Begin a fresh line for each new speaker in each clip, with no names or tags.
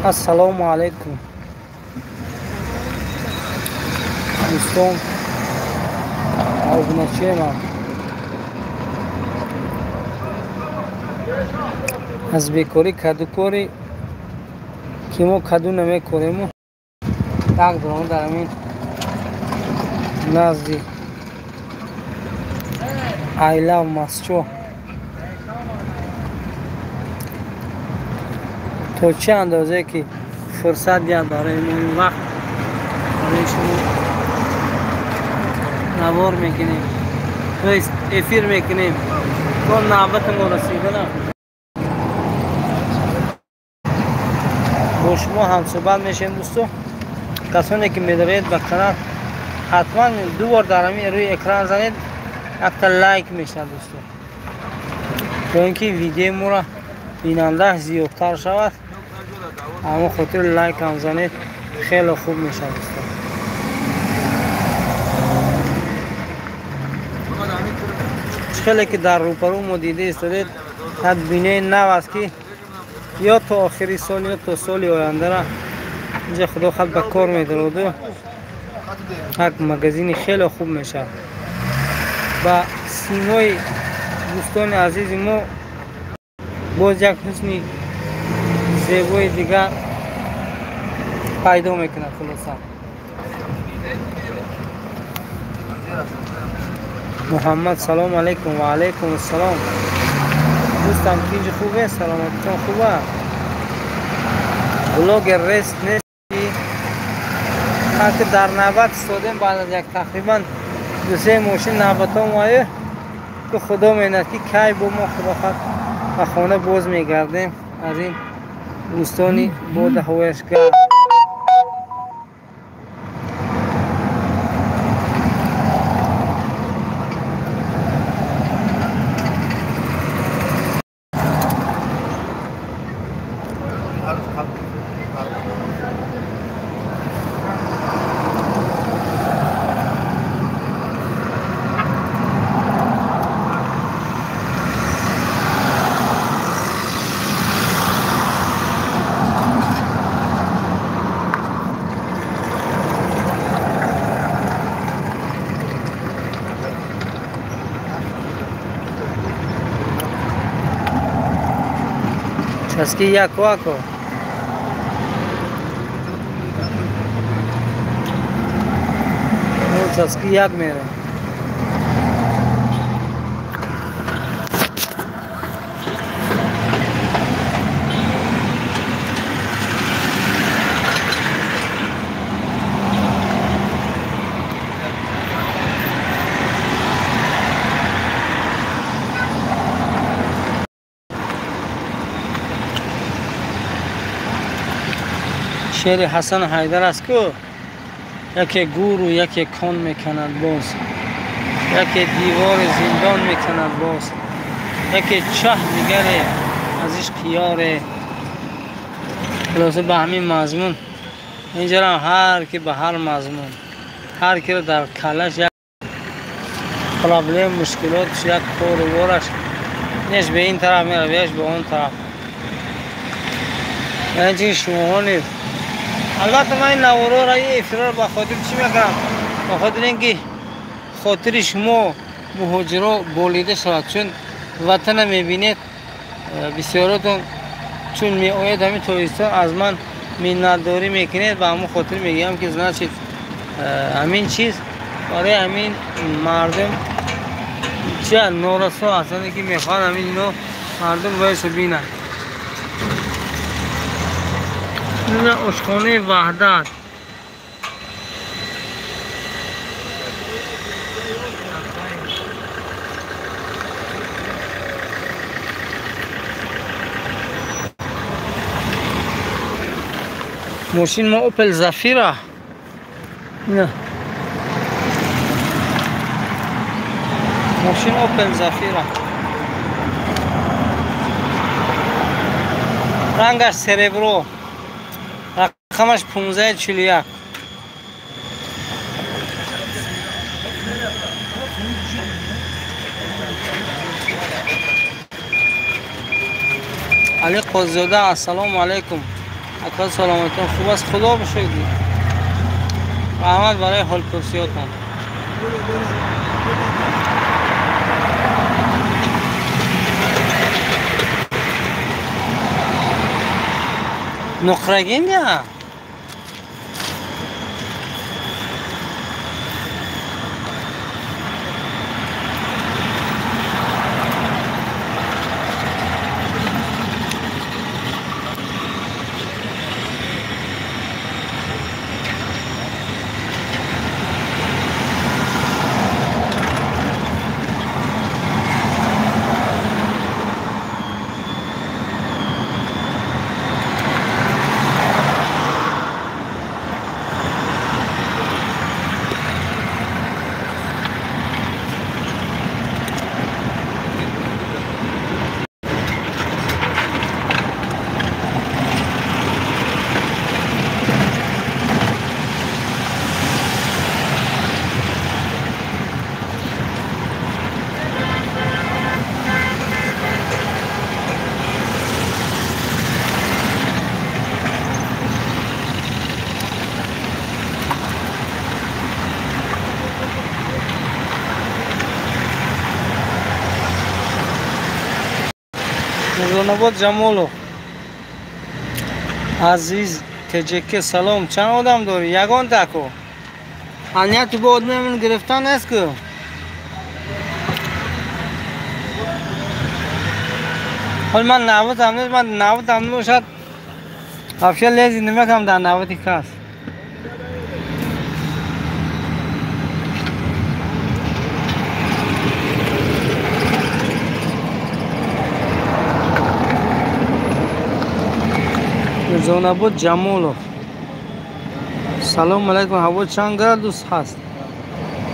Ассалому алайкум дӯстон, обуначиёнам. Аз бекорӣ кадукорӣ ки мо каду намекорему, як дорам дар ҳамин назди Айлав Масчо. То чӣ андозе ки фурсат диҳад барои мо ин вақт, барои шумо навор мекунем, то есть эфир мекунем то навбати мо расидана. Бо шумо ҳамсӯҳбат мешавем дӯсто. Касоне ки медоред ба канал, ҳатман ду бор дар ҳамин рӯи экран занед, якта лайк мешавад дӯсто, то ин ки видеои моро бинандааш зиёдтар шавад. Ҳамон хотир лайк ҳам занед, хеле хуб мешавад дӯсто. Хеле ки дар рӯпарӯ мо дида истодед, як бинои нав аст ки ё то охири сол ё то соли ояндара инҷа худо хад ба кор медароду як магазини хеле хуб мешавад. Ба симои дӯстони азизи мо боз як ҳусни зебои дигар пайдо мекунад. Хулоса, Муҳаммад салом алайкум. Ва алайкум ассалом дӯстам, кинҷи хубе? Саломатитон хуба? Блогер рест нест ки дар навбат истодем, баъд аз як тақрибан ду-се мошин навбатон омада, ки худо медонад ки кай бо мо худо хад ба хона боз мегардем аз ин бӯстони боду ҳавояш гарм. Часки як вако. Часки як мере. Шери Ҳасан Ҳайдар аст ку, яке гуру яке кон мекунад боз, яке девори зиндон мекунад боз, яке чаҳ дигаре аз ишқи ёре. Хулоса ба ҳамин мазмун инҷарам ҳар ки ба ҳар мазмун, ҳар киро дар калаш як проблем, мушкилотш, як кору бораш неш ба ин тараф меравад, еш ба он тараф. Яъне чи шумоҳо нест. Албатта ман ин наворҳоро, ин эфирҳоро ба хотири чӣ мекунам? Ба хотири ин ки хотири шумо муҳоҷиро болида шавад, чун ватана мебинед бисёротон чун меояд ҳамин Тоҷикистон аз ман миннатдорӣ мекунед. Ба ҳамон хотир мегӯям ки значит ҳамин чиз барои ҳамин мардум чия норасо ҳастанд ки мехоҳанд ҳамин ино мардум бояд бинанд. Ина ошхонаи Ваҳдат. Мошин мо Opel Zafira. Ина мошин Opel Zafira. Рангаш серебро. Рақамаш 1541. Али Қоззода, ассалому алайкум. Ака саломатон хуб аст, Худо бошад. Раҳмат барои ҳолпурсиётон. Нуқрагин я? Мирзонобод Ҷамолов, Азиз ТЖК, салом. Чанд одам дорӣ? Ягон тако. Анияти бо одамин гирифтан нест ку? Ҳол ман навудам нест, ман навудам набошад. Вообще лези намекунам дар навуди кас. Мирзонобод Ҷамолов, салом алайкум. Ҳаво чанд градус ҳаст?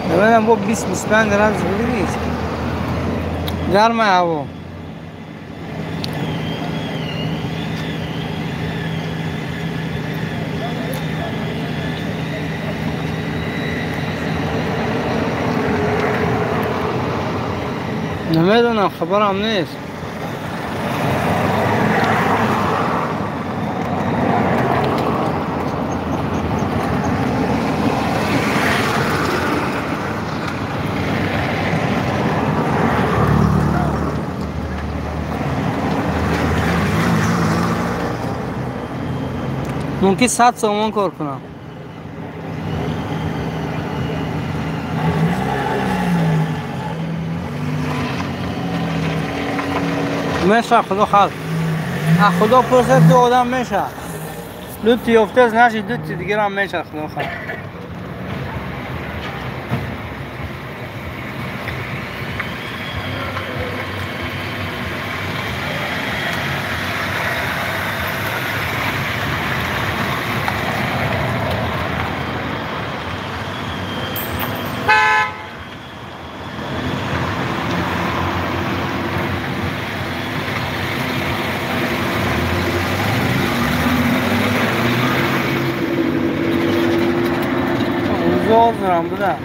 Намедонам, бо 20-25 градус буди нест. Гарма ҳаво. Намедонам, хабарам нест. Мумкин 100 сомон кор кунам. Меша, худо хост. А худо пурсад, ду одам меша. Дути ёфта, значит дути дигарам меша, худо хост. Зор буда.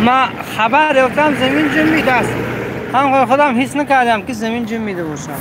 Ма хабар ёфтам, замин ҷунбидааст. Ҳам худам ҳис накардам, ки замин ҷунбида бошам.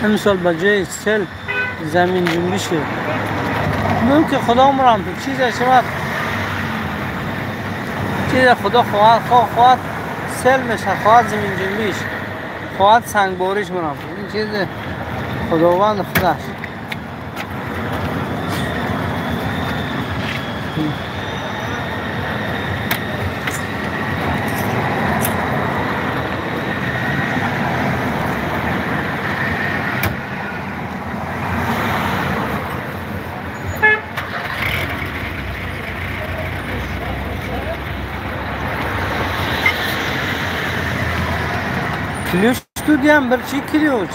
امسال به جای سیل زمین جنبی شد. ممکن خدا مرام تو چیز شود، چیز خدا خواهد سیل میشه، خواهد زمین جنبیش، خواهد سنگ بارش مرام. این چیز خداوند خودش. Ключ тут bir çi ключ.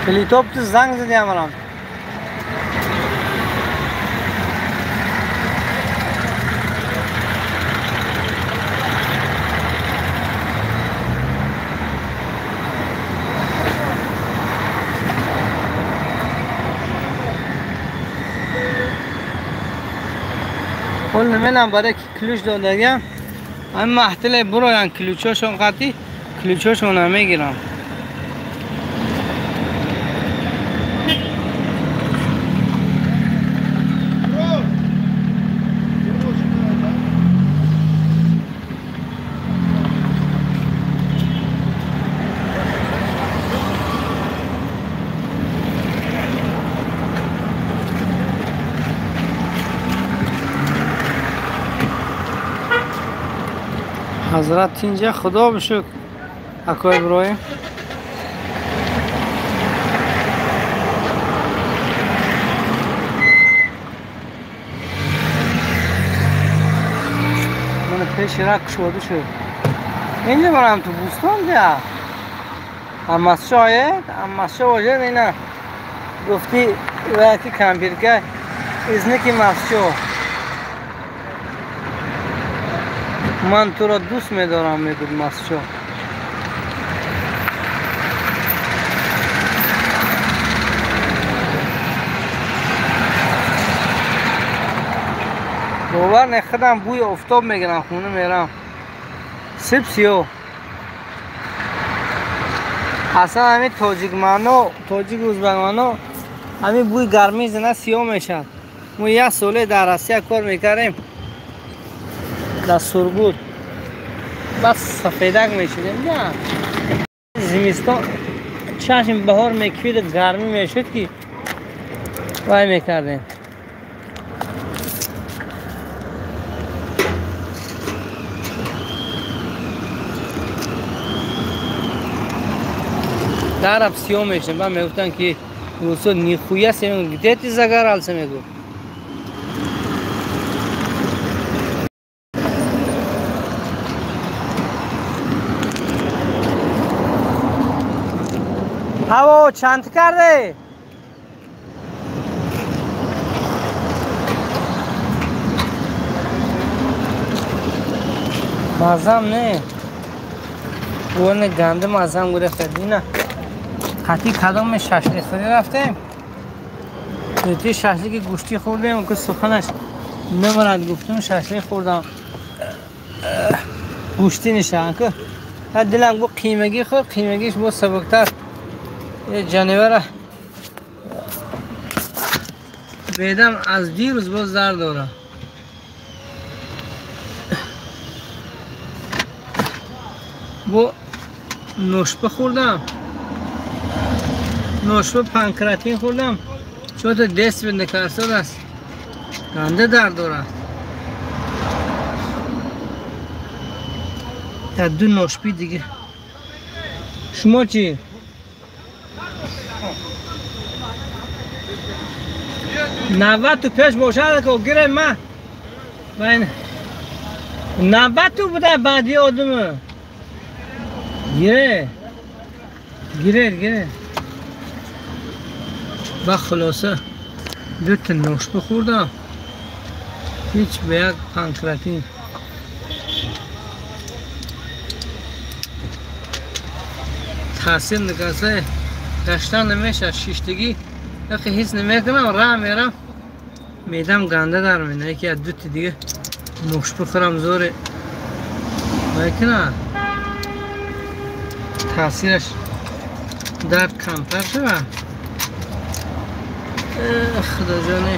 Klitop zanг задям рам. قول منم برای کلوچ دادگم اما محتل برایم کلوچاشون قطعی کلوچاشون هم میگیرم. حضرت اینجا خدا بشکر اکای ابراهیم. من پیش را کشوده شد. اینجا برام تو بوستان دیا. اما شاید اما شاید اینا گفتی وقتی کامپیوتر ازنی که مسجو من تو را دوست می‌دارم میگفت مسجو. باور نخودم بوی افتاب میگیرم خونه میرم. سیب سیو اصلا همین تاجیک منو تاجیک ازبک منو همین بوی گرمی زنه سیاه میشن. ما یک ساله در روسیه کار میکردیم در سرگود بس سفیدک میشدیم. نه زمستان چشم بهار میکوید گرمی میشد که وای میکردیم. در سیاه میشدیم. بعد میگفتن که روسا нихуя себе, где ты загорался, мегуфт. هوا چند کرده؟ مازم نه اون گنده مازم گرفته دینا قطعی کدام ششلی خوری رفتیم توی ششلی که گوشتی خوردیم که سخنش نمرد گفتم ششلی خوردم گوشتی نشه که دلم گفت قیمگی خورد قیمگیش با سبکتر جانوره بیدم از دیروز باز درد داره. با نوشپه خوردم، نوشپه پانکراتین خوردم چون تو دست بنده کرساد است گنده درد داره. تا دو نوشپی دیگه. شما چی؟ 90 تو پیش باشد که گیره من 90 تو بوده بعدی آدمه گیره گیره گیره. و خلاصه دو تا نوشپه خوردم هیچ به یک پانکراتین تاثیر نکرده گشتن نمیشه شیشتگی یکی هیچ نمیکنم راه میرم میدم گنده در میاد. یکی از دو تا دیگه نوش بخورم زور Вайкина таъсираш дард камтар шава. Худоҷоне,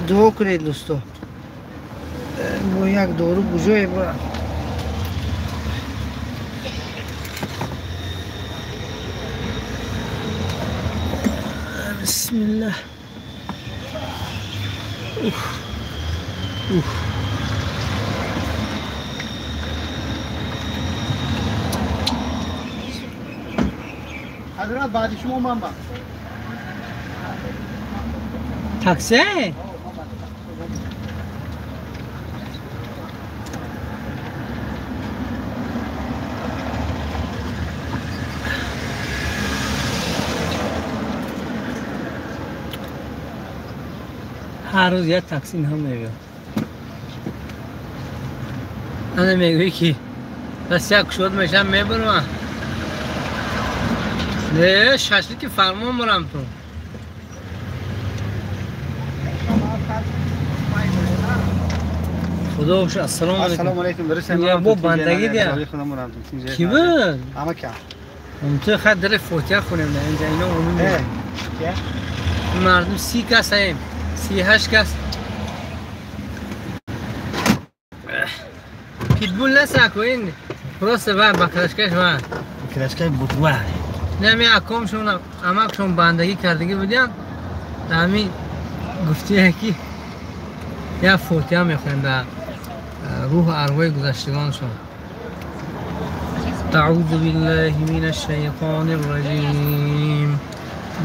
дуо кунед дӯсто. Бо як дору куҷое бурам? Бисмиллаҳ. Уф. Уф.
ҳазрат баъди шумо ман ба
такси? Ҳар рӯз як такси ҳам мебиёд. Ана мегӯӣ ки бас як кушод мешам мебурам. Не, шашлики фармон бурам ту. Худо бошад, ассалому алайкум.
Ассалому алайкум.
Я бо бандагӣ дия. Ки буд?
Ама кам.
Ту хай дари фотиҳа хонем да инҷа ино умум. Мардум 30 кас ҳаем. 38 кас. Питбул несаку ин просто ва баклашкаш ва.
Баклашкаш бутва.
Не ми акомшон амакшон бандагӣ кардагӣ будян. Ҳамин гуфтия ки як фотиҳа мехонем дар рӯҳу арвои гузаштагоншон. أعوذ بالله من الشيطان الرجيم.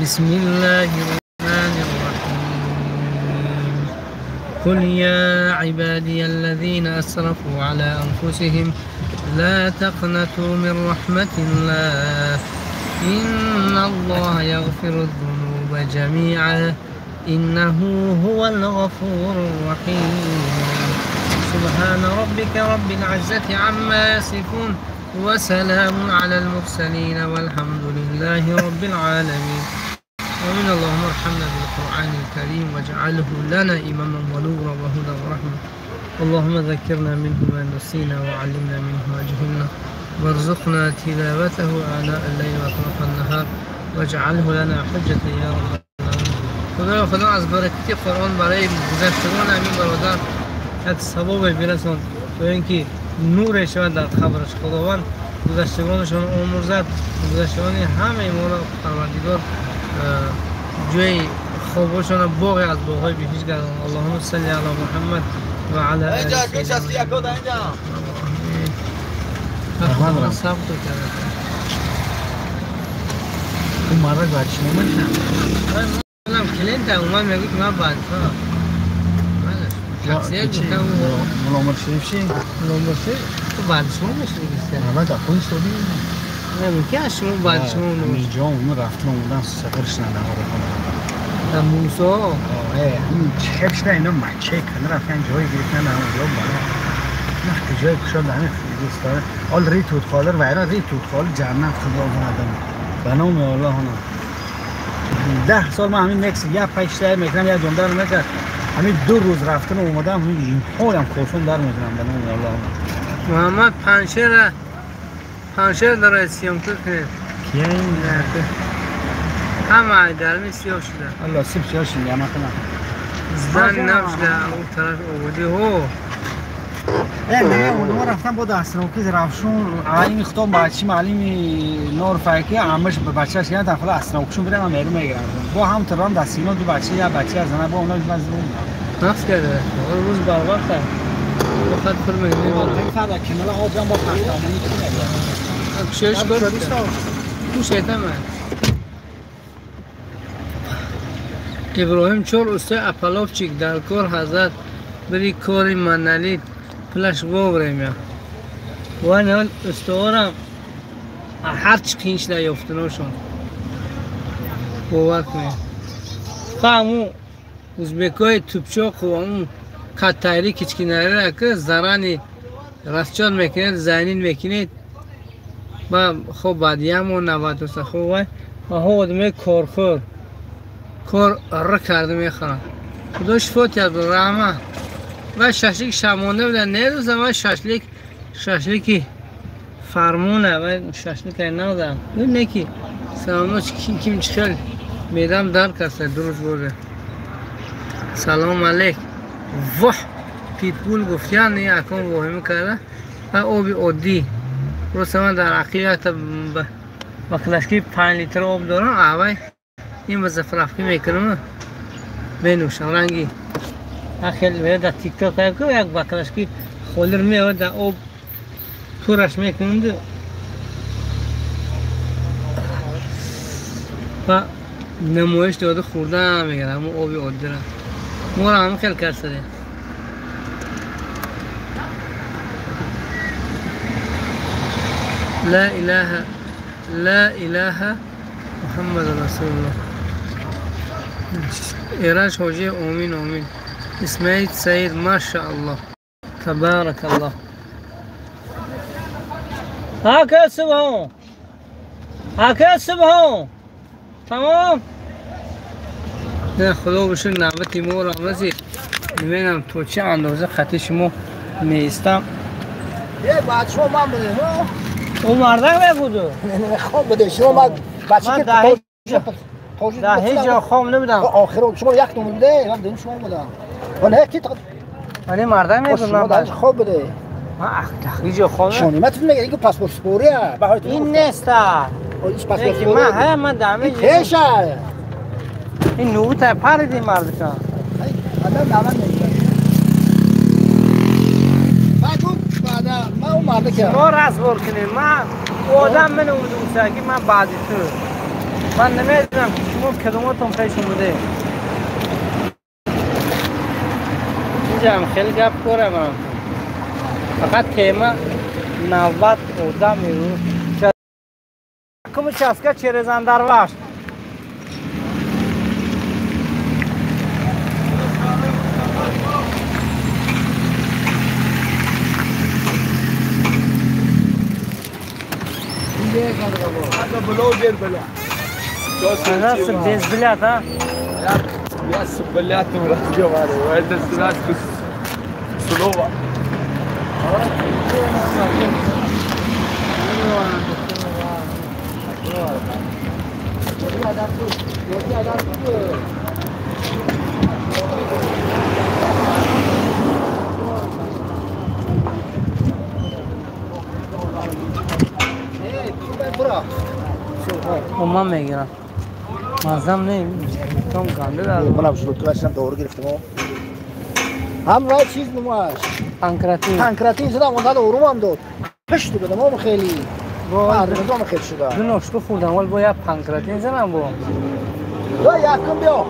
بسم الله الرحمن الرحيم. قل يا عبادي الذين أسرفوا على أنفسهم لا تقنطوا من رحمة الله إن الله يغفر الذنوب جميعا إنه هو الغفور الرحيم. سبحان ربك رب العزة عما يصفون وسلام على المرسلين والحمد لله رب العالمين. ومن اللهم ارحمنا بالقرآن الكريم واجعله لنا إماما ونورا وهدى ورحمة. اللهم ذكرنا منه ما نسينا وعلمنا منه ما جهلنا وارزقنا تلاوته آناء الليل وأطراف النهار واجعله لنا حجة يا رب العالمين. خدا خدا از برکت قرآن برای گذشتگان همین برادر یک ثواب برسان تا اینکه نور شود در قبرش. خداوند گذشتگانشان آمرزد، گذشتگان همه ما را پروردگار جای خوابشان باغ از باغ‌های بهشت گردان. اللهم صل علی محمد و علی آل سیدنا محمد. ثبت کرده
اون مرد بعد شما میشم.
منم کلینت اومد میگه که من بعد شخصیت گفتم
ملامر شریف چی؟
ملامر شریف تو بعد شما میشه دیگه.
نه بعد خودش تو دیگه.
نه میگه از شما بعد شما
اینجا اون رفتن اومدن سفرش ندارم
آره. موسی
آره این چه شده اینا مچه کنه رفتن جای گرفتن اونجا بالا. نه جای کشاد همین دوستان آل ری توت خالر و اینا ری توت خال جنت خدا اومدن. به نام الله هنا 10 سال من همین نکس یه پشت میکنم یه جنده رو میکرد همین 2 روز رفتن و اومدم همین حالم کافون در میکنم به نام الله.
محمد پنشر داره سیام تو کنید
کیه این؟
همه درمی سیاه شده.
الله سیب سیاه شده همه کنم
زن نبشده اون طرف آوردی هو.
نه اونها رفتن با دستنوکی رفشون علیم خطاب بچیم علیم نور فکی عمش به بچه‌ش یعنی داخل اسنوکشون برم میرم میگیرم با هم ترام دستینا دو بچه یا بچه از زنه با اونا مزنون
نفس کرده روز برابر کرد وقت پر میگیره
بالا فردا کنار آب با پختامونی
چه شش کار تو شیطان ابراهیم چور استاد اپالوفچیک در کار حضرت بری کاری منالی پلش ووریم و نه استوارم هر چی قینش نیافتناشون باور کنید فهمو узбекои тупчоқу он каттайри кичкинариро ки зарани расчод мекунед зайнин мекунед ба хоб баъд як моҳ 93 хоб вай ҳо одамои корхӯр кор р карда мехӯранд. Худо шифо диҳад раҳмат. Вай шашлик шамонда буда нерӯза вай шашлик Шашлики фармона ва шашлик надам. Не ки салом ким чихел медам дар каса дуруст бозе. Салом алейк. Воҳ питбул гуфтян акон воҳима карда ва оби оддӣ. Просто ман дар ақиб баклашки 5 литр об дорам, авай ин ба заправка мекунам менӯшам ранги. Хеле дар тикток як баклашки холир меояд дар об пураш мекунанд ва намоиш дода хӯрда мегирад ҳамон оби оддира. Моро ҳам хел карсаде. لا إله لا إله محمد رسول الله. إيراج حوجي آمين آمين. إسماعيل سعيد ما شاء الله تبارك الله. هكذا صبحون هكذا صبحون تمام. نه خدا بشه نعمتی مو رحمتی نمیدونم تو چه اندازه خطی شما نیستم.
یه بچه من بوده
اون مردم بوده
نه خواب بوده شما من بچه که
در هیچ جا خواب نمیدم.
آخر شما یک نمون بوده من دیدم شما بودم ولی کی تا
من مردم میگم
شما در خواب بوده.
من هیچ جا خواب
شما نمیتونید میگه اینکه پاسپورت سپوریه
این نیست.
پاسپورت
من ها من دمه
پیشه
این نوت پریدی مردکا
آدم دامن نمیشه. بعد من اون مرده
ما رزبار کنیم. من آدم من اون که من بعدی تو من نمیدونم که شما کدوماتون پیش اومده. اینجا هم خیلی گپ کنم من فقط تیمه 90 آدم میرو کم چسکه چرزن در وش
Это блогер, бля.
Без блядь, а?
Я с блядом разговариваю. Это сразу слово.
من میگیرم مازم نه تام گنده دارم.
منم شروع کردم دوره گرفتم هم رای چیز نماش پانکراتین زدم اون داد اروم داد پشت بدم اون خیلی با خیلی شده
دو ناشتا خوردم ولی باید پانکراتین زدم با
یا یکم بیا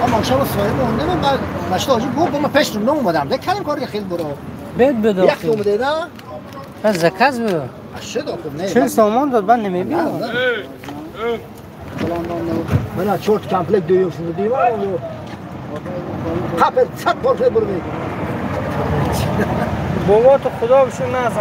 اما شب سایه مونده من بعد مشت آجی گفت من پشت رو اومدم ده کلم کاری خیلی برو
بد بده
یک اومده نه
از زکاز بده
چه داد نه
40 سامان داد من نمیبینم.
من چورت کامپلک دیوم شده دیوم قبل صد بار برو
بابا تو خدا بشون نزن.